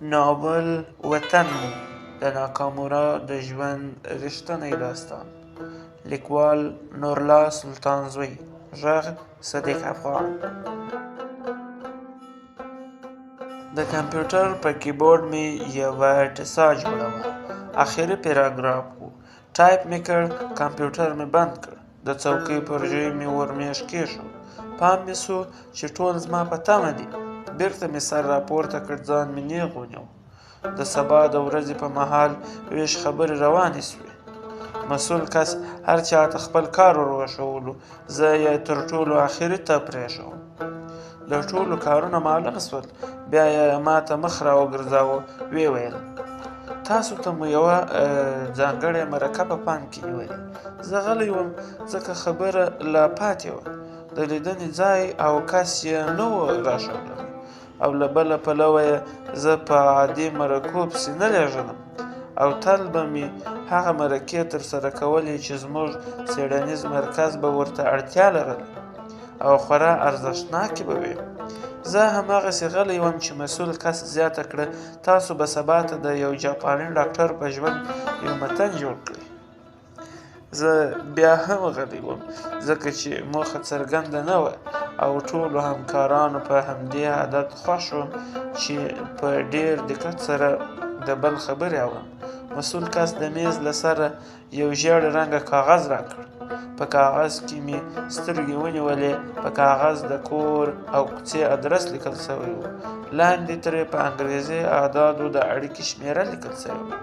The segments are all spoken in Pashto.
ناول وطن مو د ناکامورا د ژوند رښتینی داستان. لیکوال: نورالله سلطانزوی، غږ: صدیق افغان. د کمپیوټر په کیبورډ مې یوه ټسا جوړه وه. اخري پاراګراف و. ټایپ مې کړ، کمپیوټر مې بند کړ. د څوکۍ پر ژۍ مې ورمېږ کېښود. پام مې شو چې ټول زما په تمه دي. بېرته مې سر راپورته کړ، ځان مې نېغ ونیو. د سبا د ورځې په مهال وېش خبرې روانې شوې. مسؤل کس هر چا ته خپل کار ور وښودلو، زه یې تر ټولو اخري ته پرېښوم. د ټولو کارونه معلوم شول. بیا یې ما ته مخ راوګرځاوه، ویې ویل: تاسو ته مو یوه ځانګړې مرکه په پام کې نیولې. زه غلی وم، ځکه خبره لا پاتې وه. د لیدنې ځای او کس یې نه و راښودلی او له بله پلوه یې زه په عادي مرکو پسې نه لېږلم او تل به مې هغه مرکې ترسره کولې چې زموږ څېړنیز مرکز به ورته اړتیا لرله او خورا ارزښتناکې به وې. زه هماغسې غلی وم چې مسؤل کس زیاته کړه: تاسو به سبا ته د یو جاپاني ډاکټر په ژوند یو متن جوړ کړئ. زه بیا هم غلی وم، ځکه چې موخه څرګنده نه وه او ټولو همکارانو په همدې عادت خوښ وم چې په ډېر دقت سره د بل خبرې اورم. مسؤل کس د مېز له سره یو ژېړ رنګه کاغذ راکړ. په کاغذ کې مې سترګې ونیولې. په کاغذ د کور او کوڅې ادرس لیکل شوی و. لاندې ترې په انګریزي اعدادو د اړیکې شمېره لیکل شوې وه.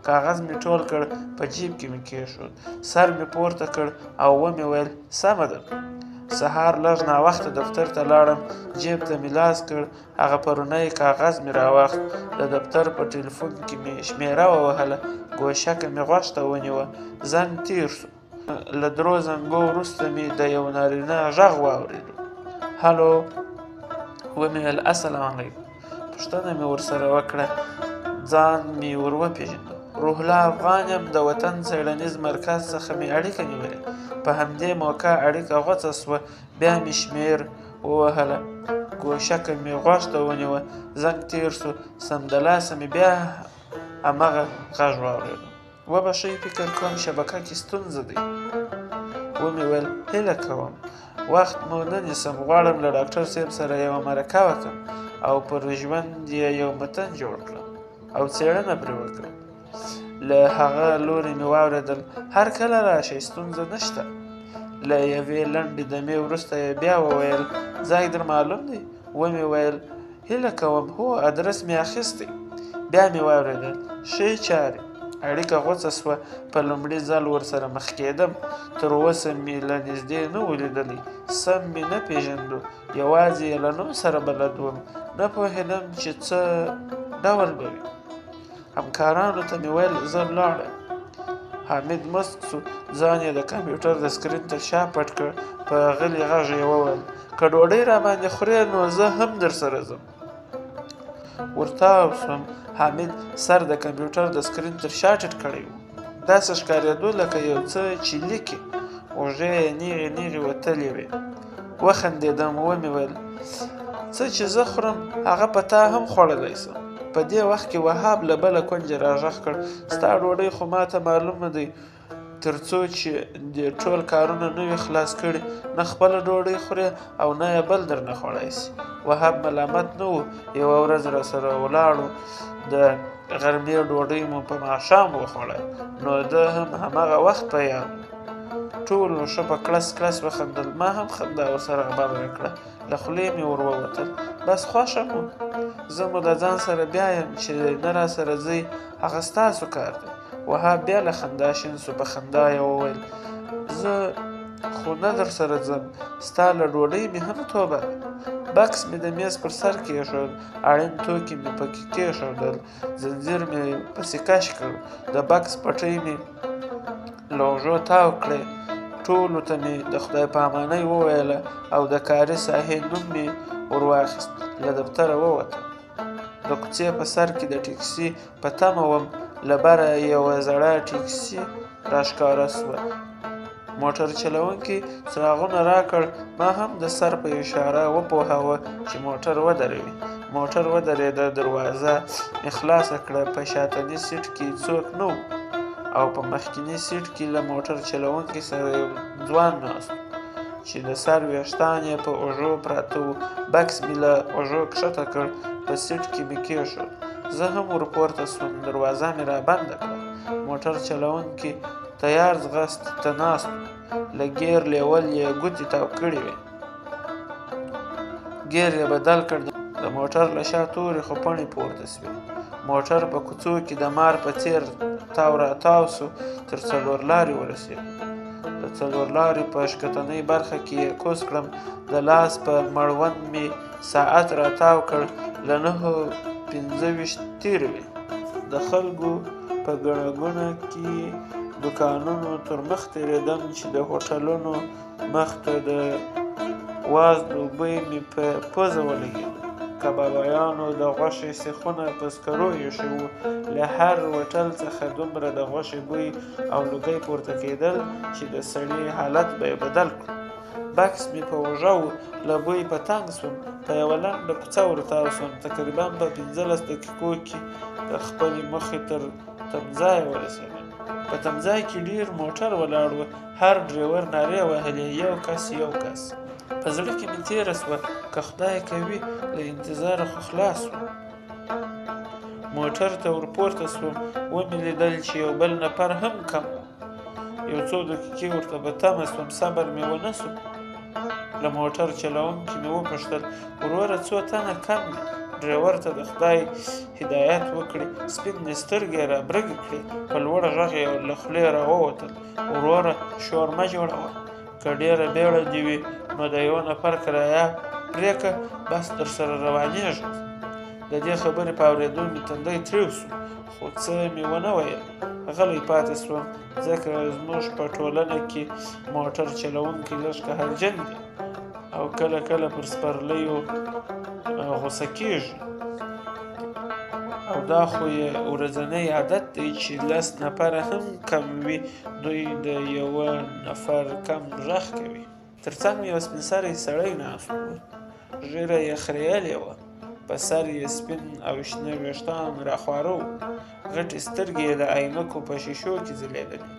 کاغذ مې ټول کړ، په جیب کې مې کېښود. سر مې پورته کړ او ومې ویل: سمه ده. سهار لږ ناوخته دفتر ته لاړم. جیب ته مې لاس کړ، هغه پرونی کاغذ مې راواخیست. د دفتر په ټیلیفون کې مې شمېره ووهله. ګوشکه مې غوږ ته ونیوه. زنګ تېر شو. له درو زنګو وروسته مې د یو نارینه غږ واورېدو: هلو. ومې ویل: السلام علیکم. پوښتنه مې ورسره وکړه، ځان مې ور وپېژندو. روح الله افغان یم، د وطن څېړنیز مرکز څخه مې اړیکه نیولې. په همدې موقع اړیکه غوڅه شوه. بیا مې شمېر ووهله. ګوشکه مې غوږ ته ونیوه. زنګ تېر شو. سمدلاسه مې بیا هماغه غږ واورېدو: وبښئ، فکر کوم شبکه کې ستونزه ده. ومې ویل: هیله کوم. وخت مو نه نیسم، غواړم له ډاکټر صاحب سره یوه مرکه وکړم او پر ژوند یې یو متن جوړ کړم او څېړنه پرې وکړم. له هغه لوري مې واورېدل: هر کله راشئ، ستونزه نشته. له یوې لنډې دمې وروسته یې بیا وویل: ځای در معلوم دی؟ ومې ویل: هیله کوم، هو، ادرس مې اخیستی. بیا مې واورېدل: ښې چارې. اړیکه غوڅه شوه. په لومړي ځل ورسره مخ کېدم. تر اوسه مې له نږدې نه و لیدلی، سم مې نه پېژندو، یوازې یې له نوم سره بلد وم. نه پوهېدم چې څه ډول به وي. همکارانو ته مې ویل: زه ولاړم. حامد مسک شو، ځان یې د کمپیوټر د سکرین تر شا پټ کړ. په غلي غږ یې وویل: که ډوډۍ راباندې خورې نو زه هم درسره ځم. ورتاو شوم. حامد سر د کمپیوټر د سکرین تر شا ټیټ کړی و. داسې ښکارېدو لکه یو څه چې لیکي. اوږې یې نېغې نېغې وتلې وې. وخندېدم، ومې ویل: څه چې زه خورم هغه په تا هم خوړلی شم. په دې وخت کې وهاب له بله کونجه راغږ کړ: ستا ډوډۍ خو ماته معلومه دی، تر څو چې دې ټول کارونه نه وي خلاص کړي، نه خپله ډوډۍ خورې او نه یې بل درنه خوړای شي. وهاب ملامت نه و. یوه ورځ راسره ولاړو، د غرمې ډوډۍ مو په ماښام وخوړه، نو ده هم هماغه وخت په یاد و. ټولو ښه په کړس کړس وخندل. ما هم خندا ورسره غبرګه کړه. له خولې مې ور ووتل: بس خوښه مو، زه مو له ځان سره بیایم، چې نه راسره ځئ هغه ستاسو کار دی. وهاب بیا له خندا شین شو. په خندا یې وویل: زه خو نه درسره ځم، ستا له ډوډۍ مې هم توبه ده. بکس مې د مېز پر سر کېښود. اړین توکي مې پکې کېښودل. ځنځیر مې پسې کش کړ. د بکس پټۍ مې له اوږو تاو کړې. ټولو ته مې د خدای پامانۍ وویله او د کاري ساحې نوم مې ور واخیست. له دفتره ووتم. د کوڅې په سر کې د ټکسي په تمه وم. له بره یوه زړه ټکسي راښکاره شوه. موټر چلوونکي څراغونه راکړ. ما هم د سر په اشاره وپوهاوه چې موټر ودروي. موټر ودرېده، دروازه مې خلاصه کړه. په شاتني سیټ کې څوک نه و او په مخکیني سیټ کې له موټر چلوونکي سره یو ځوان ناست و چې د سر ویښتان یې په اوږو پراته وو. بکس مې له اوږو کښته کړ، په سیټ کې مې کېښود. زه هم ورپورته شوم، دروازه مې رابنده کړه. موټر چلوونکی تیار ځغاست ته ناست و، له ګیر لیول یې ګوتې تاو کړې وې. ګیر یې بدل کړ، د موټر له شا تورې خوپڼې پورته شوې. موټر په کوڅو کې د مار په څېر تاو راتاو شو، تر څلورلارې ورسېدو. د څلورلارې په ښکتنۍ برخه کې یې کوز کړم، د لاس په مړوند مې ساعت راتاو کړ، له 9:25 تېرې وې. د خلکو په ګڼه ګوڼه کې دوکانونو تر مخ تېرېدم چې د هوټلونو مخ ته د وازدو بوی مې په پوزه ولګېد. کبابیانو د غوښې سیخونه په سکرو ایښي وو. له هر هوټل څخه دومره د غوښې بوی او لوګی پورته کېدل چې د سړي حالت به یې بدل کړو. بکس مې په اوږه و، له بوی په تنګ شوم. په یوه لنډه کوڅه ورتاو شوم. تقریبا په 15 دقیقو کې د خپلې موخې تر تمځایه ورسېدم. په تمځای کې ډېر موټر ولاړ و، هر ډریور نارې وهلې، یو کس یو کس. په زړه کې مې تېره شوه، که خدای کوي له انتظاره خو خلاص شوم. موټر ته ورپورته شوم، ومې لیدل چې یو بل نفر هم کم و. یو څو دقیقې ورته په تمه شوم، صبر مې ونه شو. له موټر چلوونکي مې وپوښتل، وروره څو تنه کم دي؟ ډریور ته د خدای هدایت وکړي. سپینې سترګې یې رابرګې کړې، په لوړ غږ یې له خولې راووتل، وروره شور مه جوړوه، که ډېره بېړه دې وي نو د یو نفر کرایه پرې که، بس درسره روانېږم. د دې خبرې په اورېدو مې تندی تریو شو، خو څه مې ونه ویل، غلی پاتې شوم، ځکه زموږ په ټولنه کې موټر چلوونکي لږ قهرجن دي او کله کله پر سپرلیو غوسه کېږي، او دا خو یې ورځنی عادت دی چې 10 نفره هم کم وي، دوی د یوه نفر کم غږ کوي. تر څنګ مې یو سپین سری سړی ناست و، ږیره یې خریلې وه، په سر یې سپین او شنه ویښتان راخواره وو، غټې سترګې یې د عینکو په شیشو کې ځلېدلې.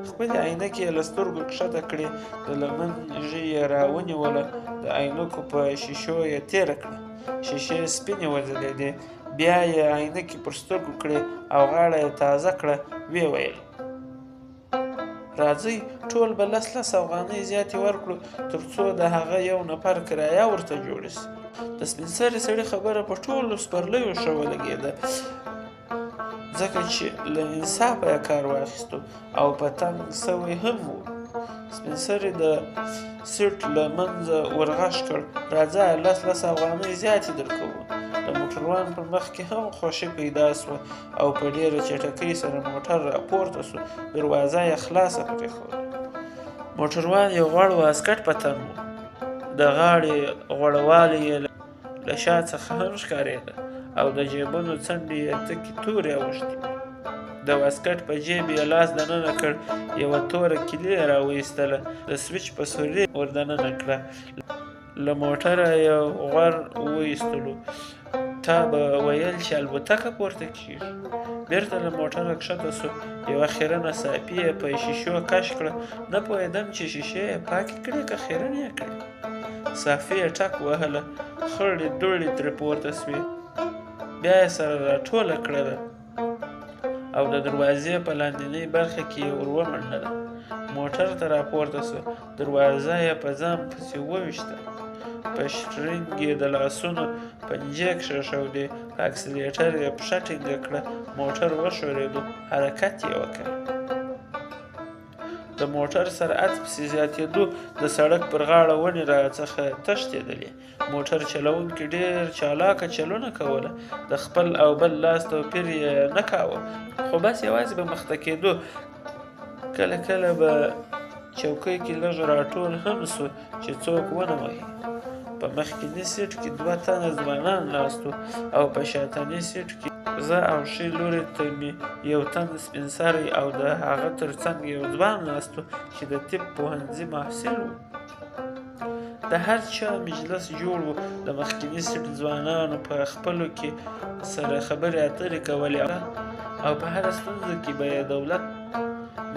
خپلې عینکې یې له سترګو کښته کړې، د لمن ژۍ یې راونیوله، د عینکو په شیشو یې تېره کړه، شیشې سپینې وځلېدې. بیا یې عینکې پر سترګو کړې او غاړه یې تازه کړه، ویې ویل، راځئ ټول به 10 لس افغانۍ زیاتې ورکړو، تر څو د هغه یو نفر کرایه ورته جوړه شي. د سپین سري سړي خبره په ټولو سپرلیو ښه ولګېده، ځکه چې له انصافه یې کار واخیستو او په تنګ سوی هم و. سپین سري د سیټ له منځه ورغږ کړ، راځه 10 لس افغانۍ زیاتې درکوو. د موټروان په مخ کې هم خوښي پیدا شوه او په ډېره چټکۍ سره موټر راپورته شو، دروازه یې خلاصه پرېښوده. موټروان یو غوړ واسکټ په تن و، د غاړې غوړوالی یې له شا څخه هم ښکارېده او د جیبونو څنډې یې تکې تورې اوښتې وې. د واسکټ په جیب یې لاس دننه کړ، یوه توره کیلي یې راوایستله، د سویچ په سوري ور دننه کړه، له موټره یې غور وایستلو، تا به ویل چې الوتکه پورته کېږي. بیرته له موټره کښته شو، یوه خیرنه صافي یې په شیشو کش کړه، نه پوهېدم چې شیشې یې پاکې کړې که خیرنې یې کړې. صافي یې ټک وهله، خړې دوړې ترې پورته شوې، بیا یې سره راټوله کړله او د دروازې په لاندینۍ برخه کې یې ور ومنډله. موټر ته راپورته شو، دروازه یې په ځان پسې وویشته، په شټرینګ یې د لاسونو پنجې کښېښودې، په اکسلېټر یې پښه ټینګه کړه، موټر وښورېدو، حرکت یې وکړ. د موټر سرعت پسې زیاتېدو، د سړک پر غاړه ونې راڅخه تښتېدلې. موټر چلوونکي ډېر چالاکه چلونه کوله، د خپل او بل لاس توپیر یې نه کاوه، خو بس یوازې به مخته کېدو. کله کله به چوکۍ کې لږ راټول هم شو چې څوک ونه وهي. په مخکیني سیټ کې 2 تنه ځوانان ناست وو او په شاتني سیټ کې زه او ښي لوري ته مې یو تن سپین سری او د هغه تر څنګ یو ځوان ناست و چې د طب پوهنځي محصل و. د هر چا مجلس جوړ و. د مخکیني سیټ ځوانانو په خپلو کې سره خبرې اترې کولې او په هره ستونزه کې به یې دولت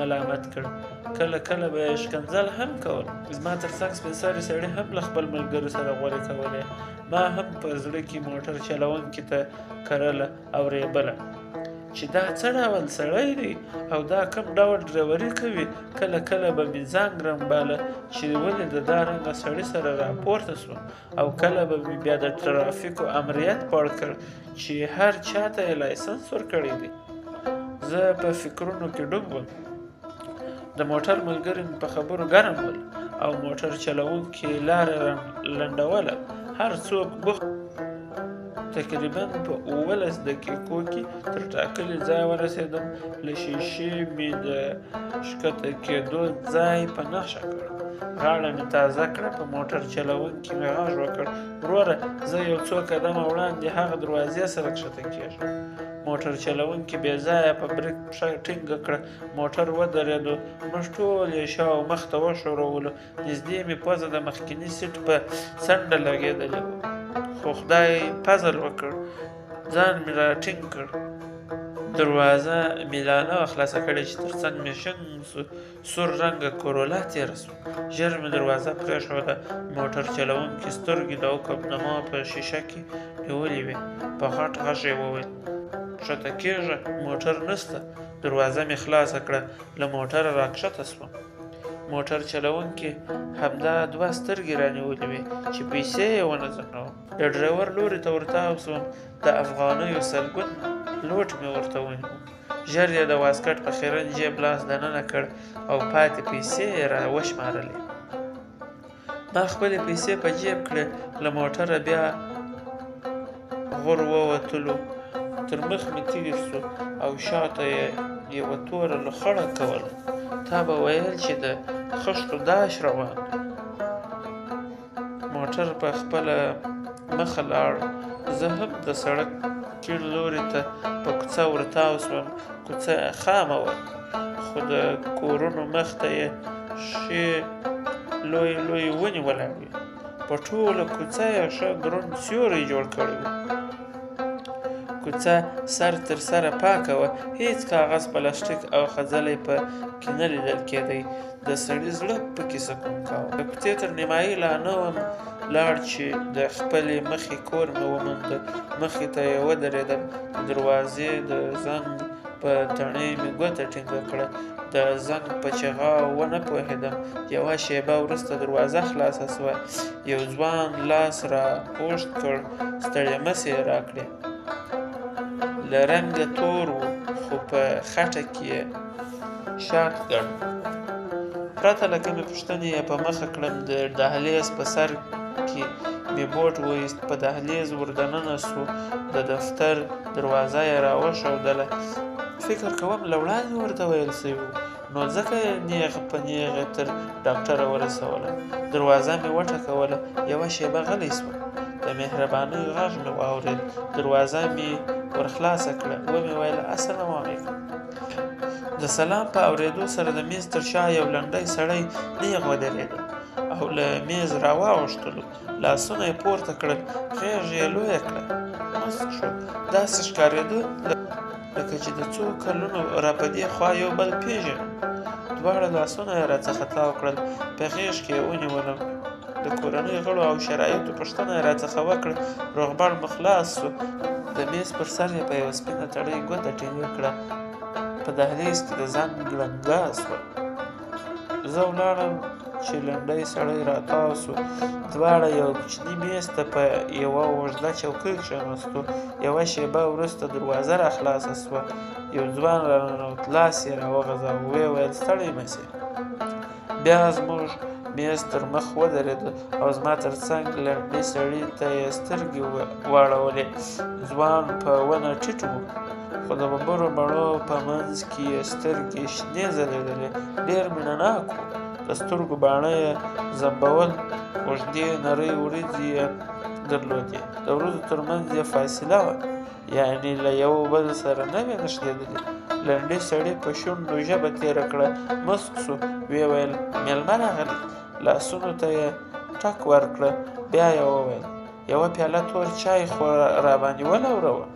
ملامت کړ. کله کله به یې ښکنځل هم کول. زما تر څنګ سپین سري سړي هم له خپل ملګرو سره غورې کولې. ما هم په زړه کې موټر چلوونکي ته کرله او ریبله چې دا څه ډول سړی دی او دا کوم ډول ډریوري کوي. کله کله به مې ځان ګران باله چې ولې د دا رنګه سړي سره راپورته شوم، او کله به مې بیا د ترافیکو امریت پړ کړ چې هر چاته یې لایسنس ورکړی دی. زه په فکرونو کې ډوب وم. د موټر ملګري مې په خبرو ګرم ول او موټر چلوونکي لاره لنډوله. هر څوک بوخت. تقریبا په 17 دقیقو کې تر ټاکلي ځای ورسېدم. له شیشې مې د ښکته کېدو ځای په نښه کړ. غاړه مې تازه کړه. په موټر چلوونکي مې غږ وکړ: وروره، زه یو څو قدمه وړاندې هغه دروازې سره کښته کېږم. موټر چلوونکي بې ځایه په بریک پښه ټینګه کړه. موټر ودرېدو. موږ ټول یې شا و مخ ته وښورولو. نږدې مې پوزه د مخکیني سیټ په څنډه لګېدلې وه، خو خدای فضل وکړ، ځان مې را ټینګ کړ. دروازه مې لا نه وه خلاصه کړې چې تر څنګ مې شنګ سور رنګه کرولا تېره شوه. ژر مې دروازه پرېښوده. موټر چلوونکي سترګې د عقاب نما په شیشه کې نیولې وې. په غټ غږ یې وویل: کښته کېږه، موټر نشته. دروازه مې خلاصه کړه، له موټره راکښته شوم. موټر چلوونکي همدا دوه سترګې رانیولې وې چې پیسې یې ونه ځنډوم. د ډریور لوري ته ورتاو شوم. د افغانیو سلګون لوټ مې ورته ونیو. ژر یې د واسکټ په خیرن جیب لاس دننه کړ او پاتې پیسې یې را وشمارلې. ما خپلې پیسې په جیب کړې. له موټره بیا غور ووتلو. تر مخ مې تېر شو او شاته یې یوه توره لوخړه کوله. تا به ویل چې د خښتو داش روان دی. موټر په خپله مخه لاړ. زه هم د سړک کیڼ لوري ته په کوڅه ورتاو شوم. کوڅه خامه وه، خو د کورونو مخ ته یې ښې لویې لویې ونې ولاړې وې. په ټوله کوڅه یې ښه دروند سیوری جوړ کړی و. کوڅه سر تر سره پاکه وه. هېڅ کاغذ، پلاستیک او خځلې په کې نه لیدل کېدی. د سړي زړه پکې سکون کاوه. د کوڅې تر نیمایي لا نه وم لاړ چې د خپلې مخې کور مې وموند. مخې ته یې ودرېدم. د دروازې د زنګ په تڼۍ مې ګوته ټینګه کړه. د زنګ په چغا ونه پوهېدم. یوه شېبه وروسته دروازه خلاصه شوه. یو ځوان لاس را اوږد کړ، ستړې مسې یې راکړې. له رنګه تور و، خو په خټه کې یې شات ګډ و. پرته له کومې پوښتنې یې په مخه کړم. د دهلېز په سر کې مې بوټ وایست. په دهلېز ور دننه شو. د دفتر دروازه یې را وښودله. فکر کوم له وړاندې ورته ویل شوي وو، نو ځکه یې نېغ په نېغه تر ډاکټره ورسولم. دروازه مې وټکوله. یوه شېبه غلی شو. د مهربانۍ غږ مې واورېد. دروازه مې ور خلاصه کړه. ومې ویل: السلام علیکم. د سلام په اورېدو سره د مېز تر شا یو لنډی سړی نېغ ودرېده او له مېز راواوښتلو. لاسونه یې پورته کړل، غېږ یې لویه کړه، مسک شو. داسې ښکارېده لکه چې د څو کلونو راپه دې خوا یو بل پېژنو. دواړه لاسونه یې راڅخه تاو کړل، په غېږ کې یې ونیولم. د کورنۍ غړو او شرایطو پوښتنه یې راڅخه وکړه. روغبړ مو خلاص شو. د مېز پر سر یې په یوه سپینه تڼۍ ګوته ټینګه کړه. په دهلېز کې د زنګ ګړنګا شوه. زه ولاړم چې لنډی سړی راتاو شو. دواړه یو کوچني مېز ته په یوه اوږده چوکۍ کښېناستو. یوه شېبه وروسته دروازه را خلاصه شوه. یو ځوان راننوت. لاس یې راوغځاوه. ویې ویل: ستړی مه شې. بیا زموږ مېز تر مخ ودرېده او زما تر څنګ لنډي سړي ته یې سترګې واړولې. ځوان په ونه ټیټ و، خو د ببرو مڼو په منځ کې یې سترګې شنې ځلېدلې. ډېر مینه ناک و. د سترګو باڼه یې ځنبول. اوږدې نرۍ وریځې یې درلودې. د وریځو تر منځ یې فاصله وه، یعنې له یو بل سره نه وې نښلېدلې. لنډي سړي په شونډو ژبه تېره کړه، مسک شو. ویې ویل: مېلمه راغلی. لاسونو ته یې ټک ورکړه، بیا یې وویل: یوه پیاله تور چای خو راباندې ولوروه.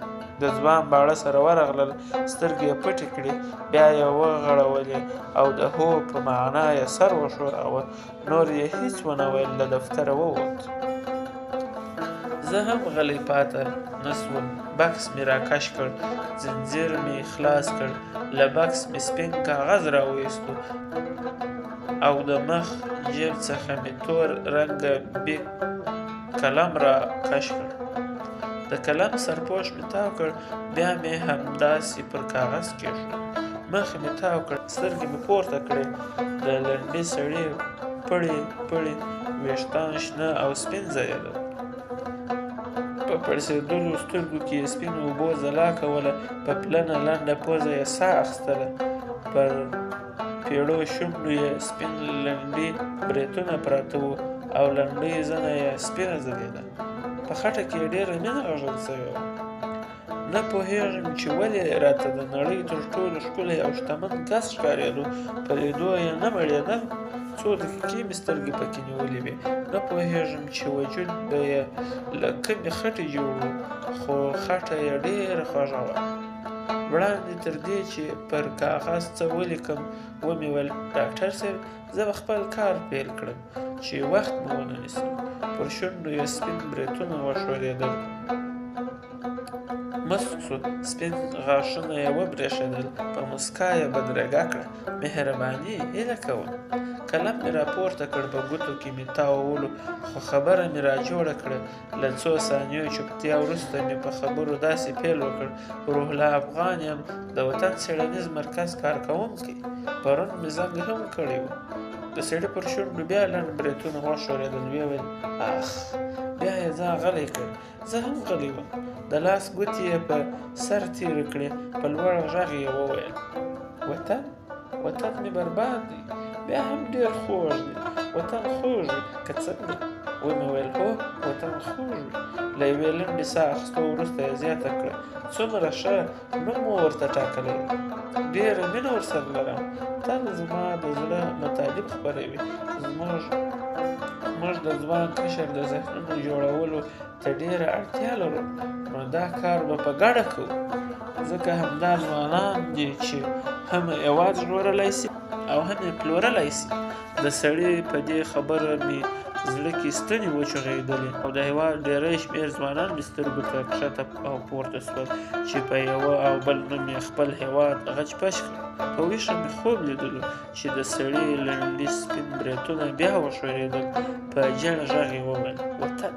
د ځوان باړه سره ورغلل، سترګې یې پټې کړې، بیا یې وغړولې او د هو په معنا یې سر وښوراوه. نور یې هېڅ ونه ویل، له دفتره ووت. زه هم غلی پاته نه شوم، بکس مې راکش کړ، ځنځیر مې خلاص کړ، له بکس مې سپین کاغذ راوایستو او د مخ جېب څخه مې تور رنګه بیک قلم را کش کړ. د قلم سرپوښ مې تاو کړ، بیا مې همداسې پر کاغذ کېښود. مخ مې تاو کړ، سترګې مې پورته کړې. د لنډي سړي پړي پړي وېښتان شنه او سپین ځلېدل. په پړسېدلو سترګو کې یې سپینو اوبو ځلا کوله، په پلنه لنډه پوزه یې ساه اخیستله. پر پېړو شونډو یې سپین لنډي برېتونه پراته وو او لنډۍ زنه یې سپینه ځلېده. په خټه کې یې ډېره مینه غږل شوې وه. نه پوهېږم چې ولې راته د نړۍ تر ټولو ښکلی او شتمن کس ښکارېدو، په لیدو یې نه مړېدم. څو دقیقې مې سترګې پکې نیولې وې. نه پوهېږم چې وجود به یې له کومې خټې جوړ و، خو خټه یې ډېره خوږه وه. وړاندې تر دې چې پر کاغذ څه ولیکم، ومې ویل: ډاکټر صاحب، زه به خپل کار پیل کړم چې وخت مو ونه نیسم. پر شونډو یې سپین برېتونه وښورېدل، مسک شو، سپین غاښونه یې وبرېښېدل، په موسکا یې بدرګه کړه: مهرباني، هیله کوم. قلم مې راپورته کړ، په ګوتو کې مې تاوولو، خو خبره مې راجوړه کړه. له څو ثانیو چوپتیا وروسته مې په خبرو داسې پیل وکړ: روح الله افغان یم، د وطن څېړنیز مرکز کارکوونکی. پرون مې زنګ هم کړی و. د سړي پر شونډو بیا لنډ برېتونه وښورېدل، ویې ویل: اخ. بیا یې ځان غلی کړ، زه هم غلی وم. د لاس ګوتې یې په سر تېرې کړې، په لوړ غږ یې وویل: وطن، وطن مې برباد دی، بیا هم ډېر خوږ دی. وطن خوږ وي که څنګه؟ ومې ویل: هو، وطن خوږ وي. له یوې لنډې ساه اخیستو وروسته یې زیاته کړه: څومره ښه نوم مو ورته ټاکلی دی. ډېره مینه ورسره لرم، تل زما د زړه مطالب خپروي. موږ د ځوان قشر د ذهنونو جوړولو ته ډېره اړتیا لرو، نو دا کار به په ګډه کوو، ځکه همدا ځوانان دي چې هم هېواد ژغورلی شي او هم یې پلورلی شي. د سړي په دې خبره مې زړه کې ستنې وچغېدلې او د هېواد ډېری شمېر ځوانان مې سترګو ته کښته او پورته شول چې په یوه او بل نوم یې خپل هېواد غچ پچ کړ. په ویښه مې خوب لیدلو چې د سړي لنډي سپین برېتونه بیا وښورېدل، په جړ غږ یې وویل: وطن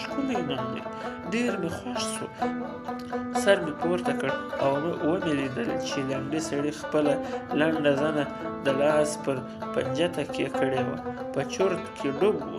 ښکلی نوم دی. ډېر مې خوښ شو. سر مې پورته کړ او ومې لیدل چې لنډي سړي خپله لنډه زنه د لاس پر پنجه تکیه کړې وه، په چورت کې ډوب و.